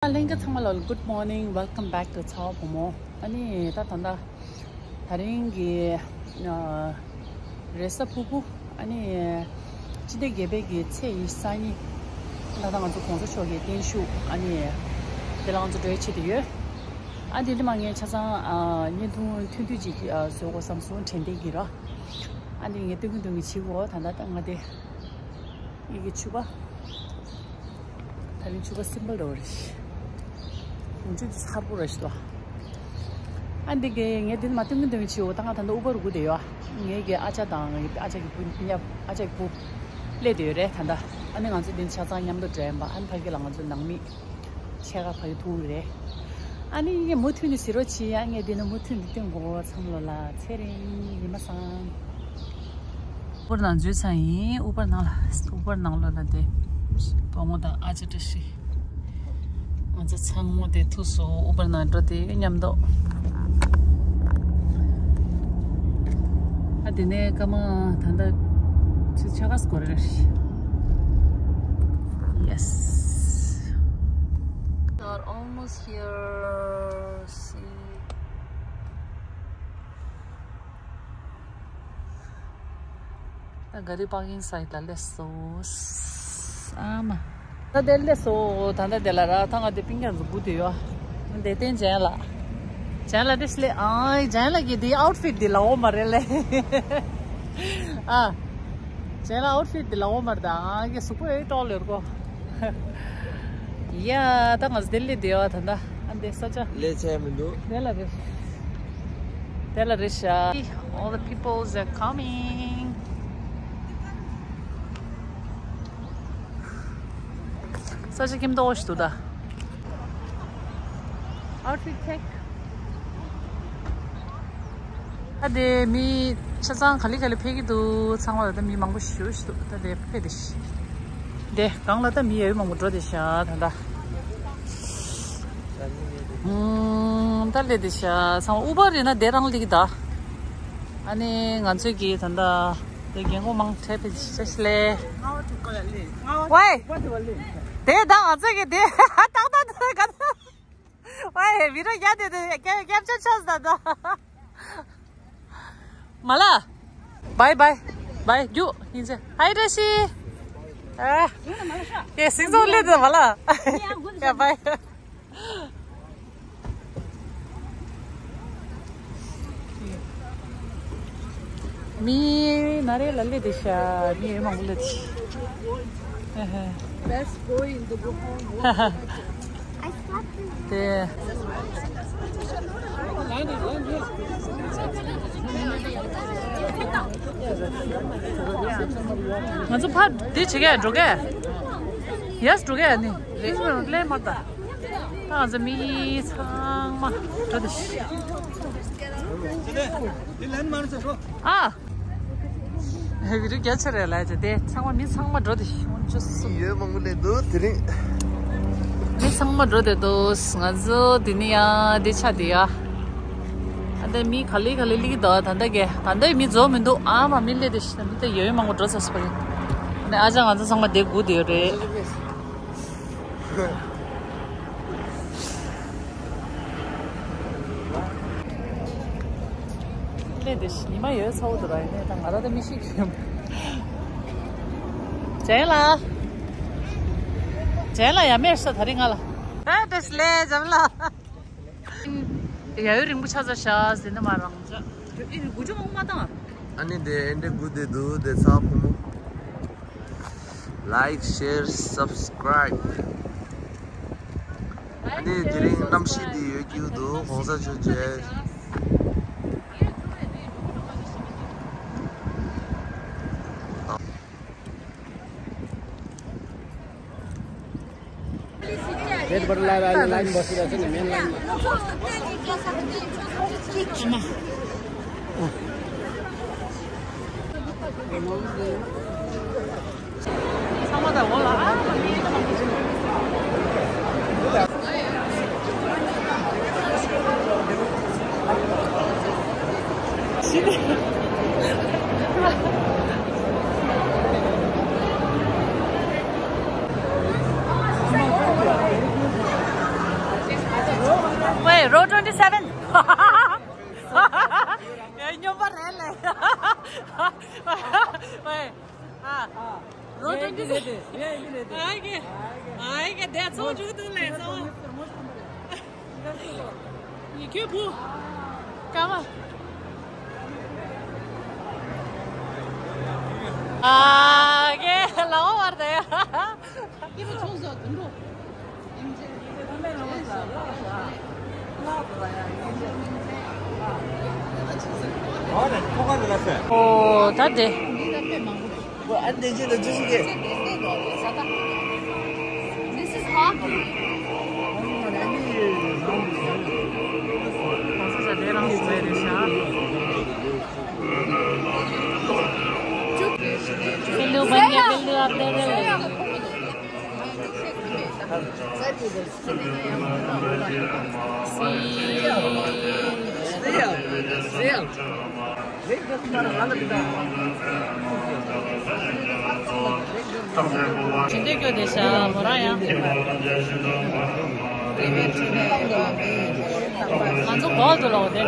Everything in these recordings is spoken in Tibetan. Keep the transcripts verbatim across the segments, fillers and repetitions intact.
ལྷན་རྒྱས་ཚང་མ་ལ། Good morning, welcome back to ཚ་བ་བུ་མོ། ཨ་ནི་ད་ད་ད་ད་རིང་གི་ཨ་རེས་གཟའ་ཕུར་བུ། ཨ་ནི་སྤྱི་ཟླ་བརྒྱད་པའི་གི་ཚེས་ཉི་ཤུ་རྩ་གཉིས། ད་ལྟ་ང་ཚོ་གོང་ས་མཆོག་གི་བརྟན་བཞུགས། ཨ་ནི་དེ་ལ་ང་ཚོ་འགྲོ་ཡ་ཆེད་དུ་ཡོད། ཨ་འདི་ནི་མ་ངས་ཆ་ཚང་ཨ་བརྙན་ཐུང་ཐུང་ཐུང་ཅིག་ཨ་བཟོ་དགོས་བསམ་སོང་། དྲན་རྟེན་གྱི་ར། ཨ་འདི་ངས་སྟོན་གི་སྟོན་གི་བྱེད་དགོས། ད་ད་ད་ང་དེ། ཡི་གེ་ཕྱུ་པ། ད་རིང་ཕྱུ་པ་སིམ་པལ་འདྲ་བོ་རེད། འོ་ཆུ་དེ་ཚ་པོ་རེད་ཤི་ཏོ། ཨ་འདི་གི་ངས་འདི་ནི་མ་སྟོན་གི་སྟོན་གི་བྱེད་འོ། ད་ང་ད་ལྟ་ཨུ་པར་སྒུག་བསྡད་ཡོད། ངའི་གི་ཨ་ཅག་དང་ངའི་ཨ་ཅག་གི་བུ་ཉབ། ཨ་ཅག་གི་བུ་སླེབས་བསྡད་ཡོད་རེད་ད་ལྟ། ཨ་ནི་ང་ཚོ་འདི་ནི་ཆ་ཚང་མཉམ་དུ་འགྲོ་ཡིན་པ། ཨ་ནི་ཕ་གི་ལ་ང་ཚོ་ནང་མི་ཕྱེད་ཀ་ཕ་གི་ཐུག་རེད། ཨ་ནི་ངས་མུ་མཐུད་ནས་ཟེར་རོགས་བྱེད་ཡ། ངས་འདི་ནི་མུ་མཐུད་ནས་སྟོན་དགོས། ཚང་མ་ལོ་ལ་ཚེ་རིང་ཉི་མ་བཟང་། ཨུ་པར་ནང་འཛུལ་ཚར་ཡིན། ཨུ་པར་ནང་ལ། ཨུ་པར་ནང་ལོགས་ལ་དེ་བུ་མོ་དང་ཨ་ཅག་བཀྲ་ཤིས། ང་ཚོ་ཚང་མ་དེ་ཐུག་སོང་། ཨུ་པར་ནང་འགྲོ་དེ་མཉམ་དུ། ཨ་དེ་ནས་སྐར་མ་ད་ལྟ་ཆུ་ཚོད་ཕྱེད་ཀ་འགོར་རེད། Yes, we are almost here. See. ད་ག་རི་པར་ཀིང་སའིཊ་ལ་སླེབས་སོང་། ཨ་མ། ད་དེ་སླེབས་སོང་། ད་ད་དེ་ལ་ར། ད་ང་དེ་པིང་ཀ་ཟུག་དགུ་དེ་ཡོད། དེ་སྟན་ཇན་ལ། ཇན་ལ་དེ་སླེབས། ཨ་ཇན་ལ་གི་དེ་ཨའུཊ་ཕིཊ་དེ་ལ་འོ་མ་རེད་ལེ། ཨ་ཇན་ལ་ཨའུཊ་ཕིཊ་དེ་ལ་འོ་མ་རེད། ད་ཨ་གི་གཟུགས་པོ་ཨེ་ཏོག་ལེར་གོ། ཡ་ད་ང་ཚོ་དེ་སླེབས་དེ་ཡོད། ད་ད་ཨ་འདི་ས་ཆ་ལས་བྱས་མི་འདུག་དེ་ལ་རེད། དེ་ལ་རེད་ཤག All the peoples are coming. ས་ཆ་ཁྱིམ་ཐོག་ཞིག་འདུག་ད། Outfit check. ཨ་དེ་མི་ཆ་ཚང་ག་ལེ་ག་ལེ་ཕེབས་ཀྱི་འདུག་ཚང་མ་ལ་ད་མི་མང་པོ་ཞེ་པོ་ཞིག་འདུག་ད་དེ་ཕེབས་དེ་ཤི། དེ་སྒང་ལ་ད་མི་ཡ་ཡོད་མང་པོ་འགྲོ་དེ་ཤག་ད་ད། ཨུམ། ད་སླེབས་དེ་ཤག་ཚང་མ་ཨུ་པར་རེད་ན་དེ་རང་སླེབས་ཀྱི་ད། ཨ་ནི་ང་ཚོས་ཀྱི་ད་ད་དེ་རྒན་གོག་མང་ཁྲལ་ཕེབས་ཤ་ཤི་ལེ། ཝའི། དེ་ད་ང་ཚོས་ཀྱི་དེ་ཏག་ཏག་ཏག་ག། ཝའི་བི་རོ་རྒྱ་དེ་དེ་སྐྱབས་སྐྱབས་ཆ་ཆོས་ད་ད། མ་ལ། བའི་བའི། བའི་རྒྱུ་ཡིན་ཟེར། ཧའི་བཀྲ་ཤིས། ཨ། ཡེ་སིང་ཚོགས་སླེབས་དུ་མ་ལ། ཡ་བའི། མི་ན་རེ་ལ་སླེབས་དེ་ཤ། མི་ཡོད་མང་པོ་སླེབས་དེ་ཤ། Best boy in the whole world. དེ། ང་ཚོ་ཕར་འདི་བྱེད་གས་འགྲོ་གས། Yes འགྲོ་གས་ནི། རེས་མོ་ལས་མ་ད། ད་ང་ཚོ་མི་ཚང་མ་འགྲོ་དེ་ཤི། ཨ། ཧེ་བི་རི་རྒྱ་ཆེ་རེད་ལ་ཅེ་དེ་ཚང་མ་མི་ཚང་མ་འགྲོ་དེ་ཤི། འོན་ཅོ་སུ། ཡོད་མང་པོ་ལས་འདུག་དེ་རིང་། མི་ཚང་མ་འགྲོ་དེ་འདུག་ང་ཚོ་དེ་ནི་ཡ་དེ་ཆ་དེ་ཡ། ཨ་ད་མི་ག་ལེ་ག་ལེ་ལིག་ད་ད་ད་གེ་ད་ད་མི་འཛོམས་མི་འདུག་ཨ་མ་མི་ལས་དེ་ཤི་ད་མི་ད་ཡོད་མང་པོ་འགྲོ་ཚར་སོ་པ་ཡིན། ཨ་ནི་ཨ་ཅག་ང་ཚོ་ཚང་མ་དེ་སྒུག་དེ་ཡོད་རེད། ལས་དེ་ཉི་མ་ཡོད་ཚ་བོ་དུ་ར་ཡིན་ནས་ད་ང་ར་ད་མི་ཤེས་ཀྱི་ཡོད། ཇན་ལ། ཇན་ལ་ཡ་མེར་ས་ད་རིང་ང་ལ། ད་དེ་ལས་ཇན་ལ། ཡ་ཡོད་རིང་པོ་ཆགས་ཚར་ཤག་ཟིན་ན་མ་རང་ཅག་ཨེ་རི་དགུ་ཅུ་མང་མ་བཏང་། ཨ་ནི་དེ་ཨེ་འདྲ་དགུ་དེ་འདུག་དེ་ཚ་ཕོ་མོ། Like, share, subscribe. ཨ་ནི་དེ་རིང་གནམ་གཤིས་འདི་ཡོད་རྒྱུ་འདུག་གོང་ས་མཆོག་མཇལ། red button लगाएर अहिले लाइन बसिरहेको छ नि, मेन लाइनमा। Wait, row twenty seven. ཡ་སྙོམས་པ་རེད་ལེ། Wait. Ah, row twenty seven. Ai ke, ai ke, that's so true to le so. Ni ke bu. Kama. Ah, ke, lao war de. ཨོ་ད་དེ། This is hockey. Hello, bhaiya, hello, aap. ཇི་འདྲ་སྐྱོ་དེ་ཤ་མོ་རང་ཡང་། ང་ཚོ་གོ་དུ་ལོག་དེ།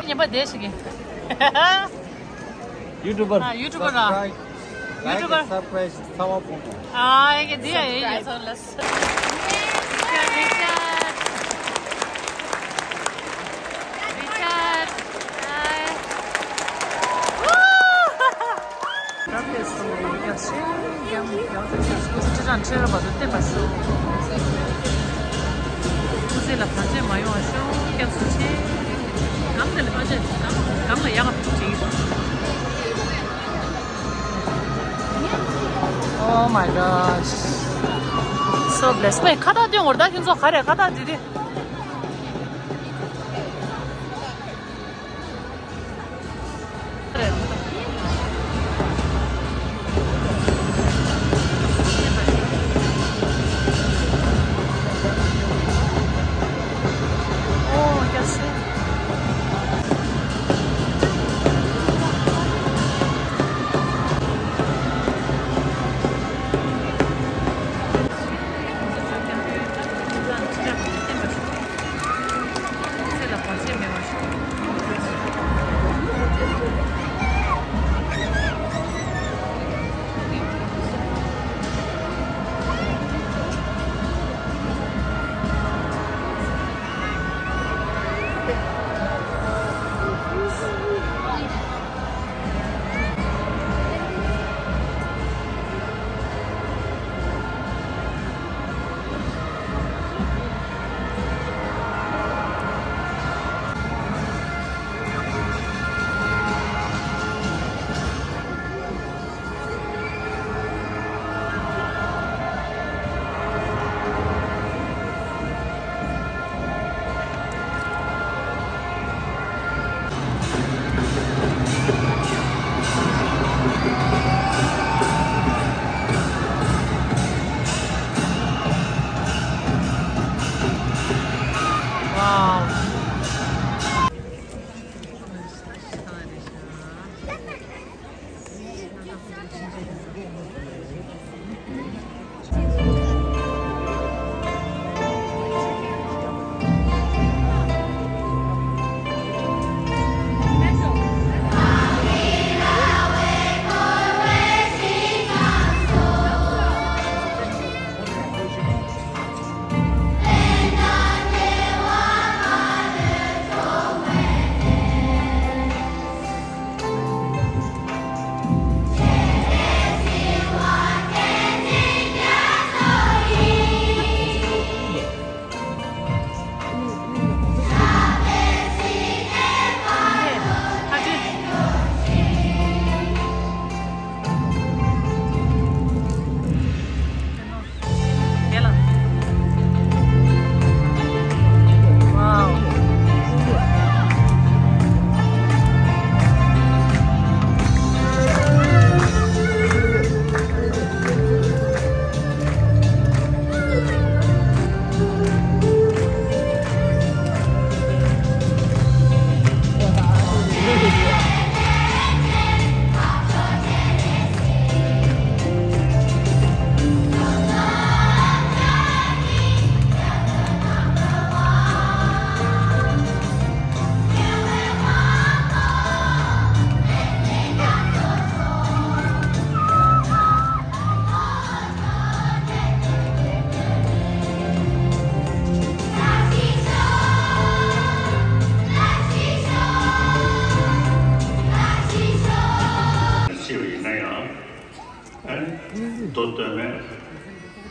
ཉན་པ་དེ་ཞིག་གི། YouTuber. Ah, YouTuber. Subscribe. Like, YouTuber. Subscribe. Sawa Pomo. Ah, ege dia, ege so las. Richard. Richard. Hi. Woo! That is so good. Yes, yeah, yeah, yeah. This is just a little bit of the tip of the show. ཁུ་ཚེ་ལ་བར་ཆད་མ་ཡོང་བ་ཤོག་སྐྱབས་སུ་མཆི། སྒམ་དེ་ལ་བར་ཆད་སྒམ་སྒམ་ལ་ཡག་པ་བྱེད་ཀྱི་འདུག Oh my gosh. So blessed. ཝེ་ཁ་བཏགས་སྟོན་འོར་ད་ཁྱེད་ཚོ་ག་རེ་ཁ་བཏགས་འདི་དེ།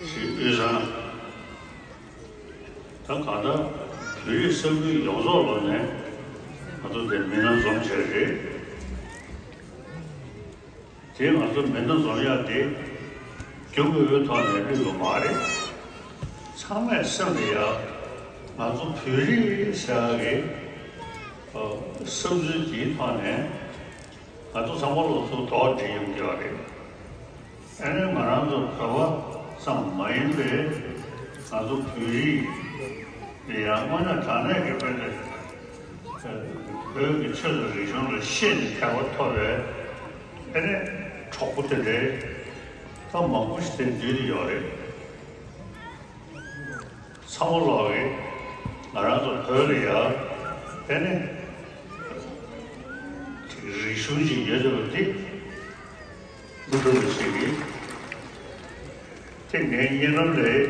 ཞེས་དབུས་གཙང་། ད་གང་ལྟར་བོད་རིགས་ས་ཁུལ་ཡོངས་རྫོགས་ལ་ནས་ང་ཚོ་འདིར་མི་སྣ་འཛོམས་བྱས་རེད། དེ་ང་ཚོ་མི་སྣ་འཛོམས་ཡག་དེ་རྒྱུ་དངོས་པོའི་ཐོག་ནས་སླེབས་པ་མ་རེད། ཚང་མས་སེམས་ལ་ཡ་ང་ཚོ་བོད་རིགས་ཟེར་ཡག་གི་བསམ་ཚུལ་དེའི་ཐོག་ནས་ང་ཚོ་ཚང་མ་ལོ་ཚོ་དོགས་འདྲི་ཡོང་གི་ཡོད་རེད། ཨ་ནི་ང་རང་ཚོ་བོད་པ་ཙམ་མ་ཡིན་པའི་ང་ཚོ་བོད་རིགས་ཡང་དངོས་གནས་དྲང་གནས་ཀྱི་དཔེ་འདི་བོད་ཀྱི་ཆོས་དང་རིག་གཞུང་ལ་ཤེས་ནས་དད་པ་ཐོབ་པའི་ཨ་ནི་གྲོགས་པོ་དེ་འདྲའི་ད་མང་པོ་ཞིག་དེ་འདུས་ཡོད་རེད། ཚང་མ་ལོག་གིས་ང་རང་ཚོ་བོད་ལ་ཡ་ཨ་ནི་རིག་གཞུང་ཅིག་ཡོད་བསྡད་པ་འདི། མུ་མཐུད་དུ་བྱེད་ཀྱི། དེ་ངའི་གཉེན་རབས་ལས་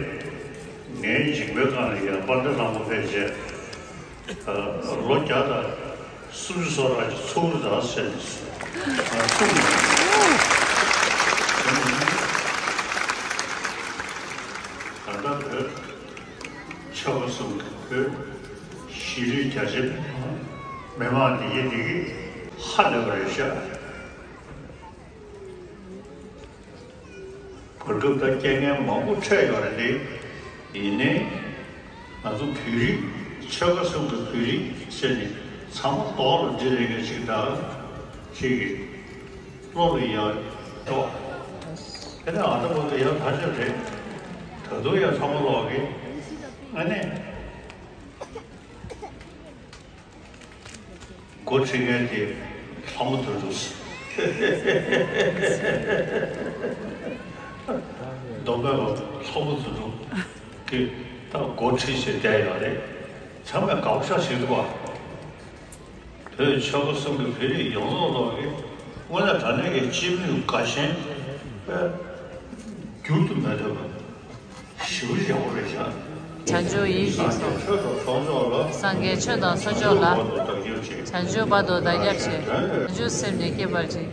ངའི་མཇིང་པའི་སྒང་ལ་ཡང་དཔལ་ལྡན་ལྷ་མོ་ཕལ་ཆེར་ལོ་བརྒྱ་དང་སུམ་ཅུ་སོ་ལྔ་ཅིག་ཚུགས་ཀྱི་རེད་ཟེར་ནས་ང་ཐུག་ནས། ད་ལྟ་བོད་ཆོལ་ཁ་གསུམ་གྱི་བོད་གཞིས་ལུས་རྒྱ་ཆེ་མི་མང་འདི་གི་འདི་གི་ཧ་ལས་པ་རེད་ཤག་བར་སྐབས་ད་རྐྱེན་ངན་མང་པོ་འཕྲད་ཡོད་རེད་དེ། ཡིན་ནའི་ང་ཚོ་བོད་རིགས་ཆོལ་ཁ་གསུམ་གྱི་བོད་རིགས་ཟེར་ནས་ཚང་མ་རྡོག་ལ་འདི་རེ་ག་ཅིག་དང་ཅིག་གིས་བློ་ལ་ཡ་འགྲོ། དེ་ནས་ཨ་ད་བར་དུ་ཡང་ཐག་ཆོད་རེད། ད་དུང་ཡང་ཚང་མ་ལོག་གིས་ཨ་ནི། འགོ་ཁྲིད་མཁན་དེ་ལྷ་མོ་དོན་གྲུབ། མདོ་སྨད་པ་ལྷ་མོ་དོན་གྲུབ་དེ་ད་འགོ་ཁྲིད་བྱས་བསྡད་ཡོད་རེད། ཚང་མས་དགའ་པོ་ཤག་བྱེད་འདུག་བ། བོད་ཆོལ་ཁ་གསུམ་གྱི་བོད་རིགས་ཡོངས་རྫོགས་ལོག་གིས་དངོས་གནས་དྲང་གནས་ཀྱི་སྤྱི་མོས་དགའ་ཞེན་དཔེ་འགྱུར་དུ་མེད་ཐུབ་པ། ཞེ་པོ་ཡག་པོ་རེད་ཤག་བྱང་ཆུབ་ཡིད་བཞིན་སངས་རྒྱས་ཆོས་དང་ཚོགས་མཆོག་ལ། སངས་རྒྱས་ཆོས་དང་ཚོགས་མཆོག་ལ། བྱང་ཆུབ་བར་དུ་བདག་སྐྱབས་མཆི། བྱང་ཆུབ་སེམས་ནི་བསྐྱེད་པར་བགྱི།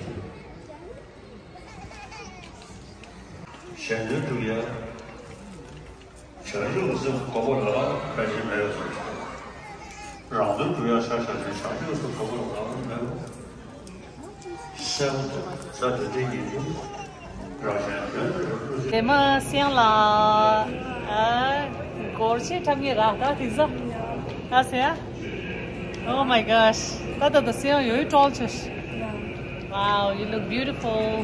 གཞན་དོན་སྒྲུབ་ཡ། བྱང་ཆུབ་སེམས་དགོས་པ་ལ་ཕལ་ཆེར་མེད་པ་བཟོ་ཆོག་རང་དོན་སྒྲུབ་ཡ་ཆ་བཞག་ནས་བྱང་ཆུབ་སེམས་དགོས་པ་ལ་མེད་པ། གསལ་པོ་འདུག་ས་དེ་འདྲའི་ཡིན་དུས་རང་གཞན་དོན་དུ་རེ་བ་ཞིག་དེ་མ་སེང་ལ་ཨ་སྒོར་ཆེ་འཁྲབ་ངེས་ར་ད་དེ་ཟ་ད་ཟེ། Oh my gosh. ད་ད་ད་སེང་ཡོད་ཀྲོལ་ཆེ། Wow, you look beautiful.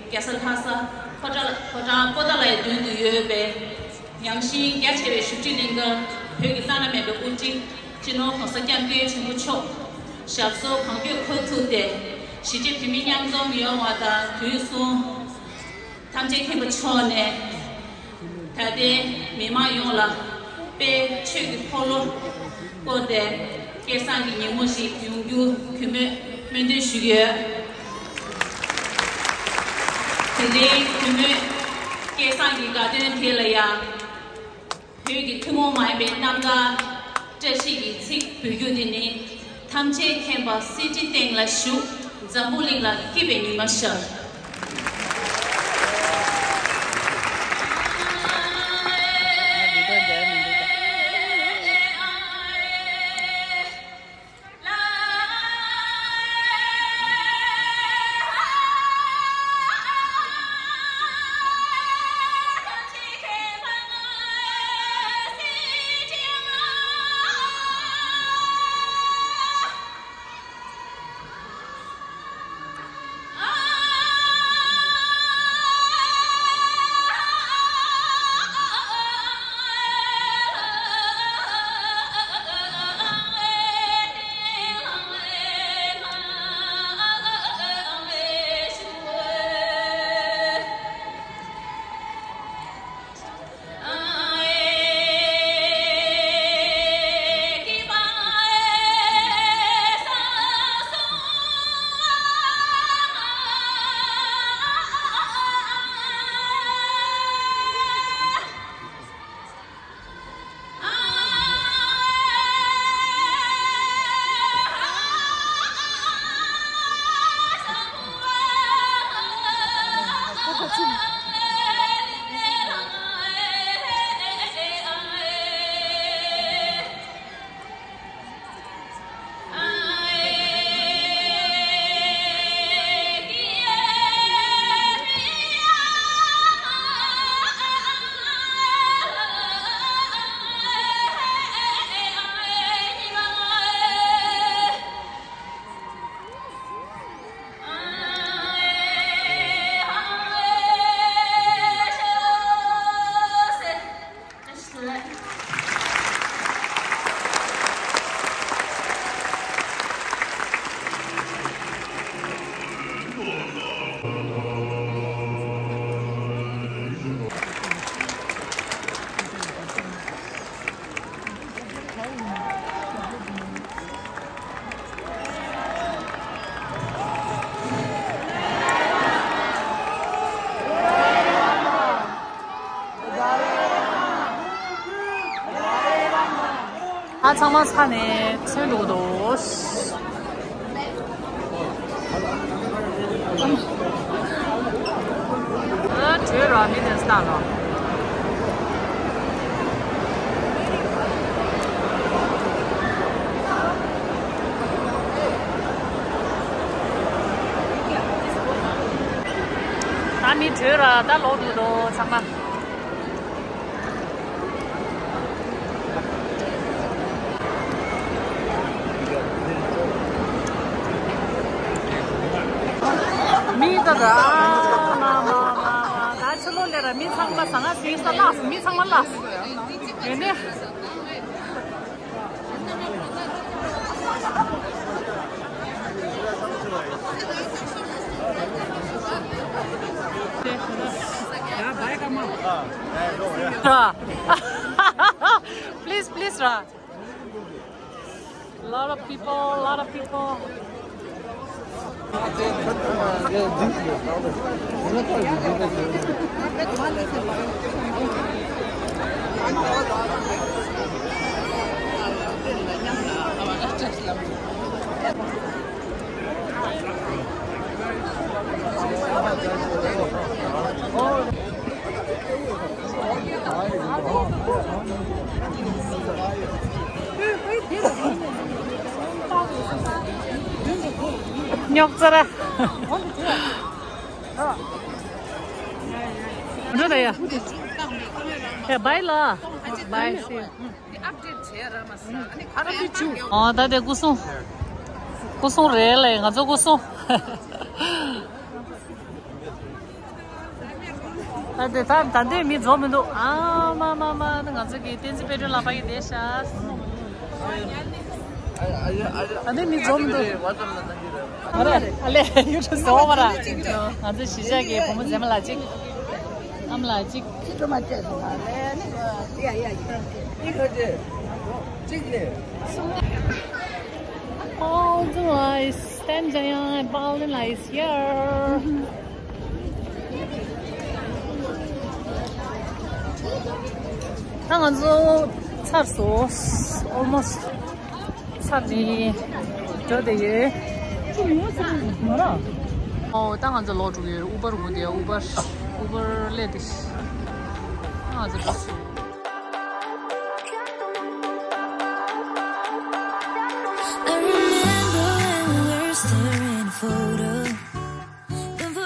རྒྱལ་ས་ལྷ་ས་ཕོ་བྲང་ཕོ་བྲང་པོ་ཏཱ་ལའི་མདུན་དུ་ཡོད་པའི་ཉམས་ཞེན་རྒྱ་ཆེ་བའི་བཞུགས་ཁྲི་གླིང་གར་བོད་ཀྱི་བླ་ན་མེད་པའི་དབུ་ཁྲིད་སྤྱི་ནོར་༸གོང་ས་༸སྐྱབས་མགོན་ཆེན་པོ་མཆོག་ཞབས་སོར་གང་མགྱོགས་འཁོད་ཐུབ་སྟེ་གཞིས་བྱེས་བོད་མི་མཉམ་འཛོམས་ཡོང་བ་དང་དུས་གསུམ་ཐམས་ཅད་མཁྱེན་པ་མཆོག་ནས་ད་ལྟའི་མི་མང་ཡོངས་ལ་དཔལ་ཆོས་ཀྱི་འཁོར་ལོ་བསྐོར་ཏེ་སྐལ་བཟང་གི་ཉིན་མོ་ཞིག་ཡོང་རྒྱུ་གུས་མོས་སྨོན་འདུན་ཞུ་གི་ཡོད། དེ་རིང་གུས་མོས་སྐལ་བཟང་གི་དགའ་སྟོན་དེ་ལ་ཡང་བོད་ཀྱི་ཐུན་མོང་མ་ཡིན་པའི་རྣམ་ཐར་བཀྲ་ཤིས་ཀྱི་ཚིག་འབུལ་རྒྱུ་དེ་ནི། ཐམས་ཅད་མཁྱེན་པ་གསེར་ཁྲི་སྟེང་ལ་བཞུགས། འཛམ་བུ་གླིང་ལ་སྐྱིད་པའི་ཉི་མ་ཤར། ཚང་མ་ཚ་ནས་ཚོན་འགྲོ་འདུག་ཨ་བྲོས་ར་མི་དེ་སྟག་ལ། ད་མི་བྲོས་ར་ད་ལོག་འགྲོ་འདུག་ཚང་མ། མི་ད་ད་མ་མ་མ་མ་ད་ཕྱི་ལོགས་ལས་ར་མི་ཚང་མ་ཟ་ང་ཟིང་ས་ལགས། མི་ཚང་མ་ལགས། དེ་ནས། ར། Please, please, ར། Lot of people, lot of people. རྙོག་ཙེ་ར། འགྲོ་ད་ཡ། ཡ་bye ལ། Bye, see you. འདི་ཨབ་ཌེཊ་བྱས་ར་མ་ཟ། ཨ་ནི་ཁ་ར་བི་ཅུ། ཨོ་ད་དེ་སྐུ་སྲུང་། སྐུ་སྲུང་རེད་ལེ། ང་ཚོ་སྐུ་སྲུང་། ད་དེ་ད་ད་འདི་མི་འཛོམས་མི་འདུག་ཨ་མ་མ་མ། ང་ཚོ་གི་བསྟན་འཛིན་དཔལ་སྒྲོན་ལགས་ཕ་གི་བསྡད་ཤག་ད་འདི་མི་འཛོམས་མི་འདུག་ཨ་རེ་ཨ་ལེ་ཡུ་ཊུབ་ཟེར་བ་ར། ང་ཚོ་གཞིས་ཆགས་ཀྱི་བུ་མོ་མཛེས་མ་ལགས་གཅིག་ཨ་མ་ལགས་གཅིག All the lights, ten Jayang and Baldwin lights here. ད་ང་ཚོ་ཚར་སོང་། Almost. ཚར་ནས་འགྲོ་བསྡད་ཡོད། ཨོ་ད་ང་ཚོ་ལོག་འགྲོ་གི་ཡོད། ཨུ་བར་འོང་དེ་ཨུ་བར་ཨུ་བར་སླེབས་ཏེ། ད་ང་ཚོ་འགྲོ།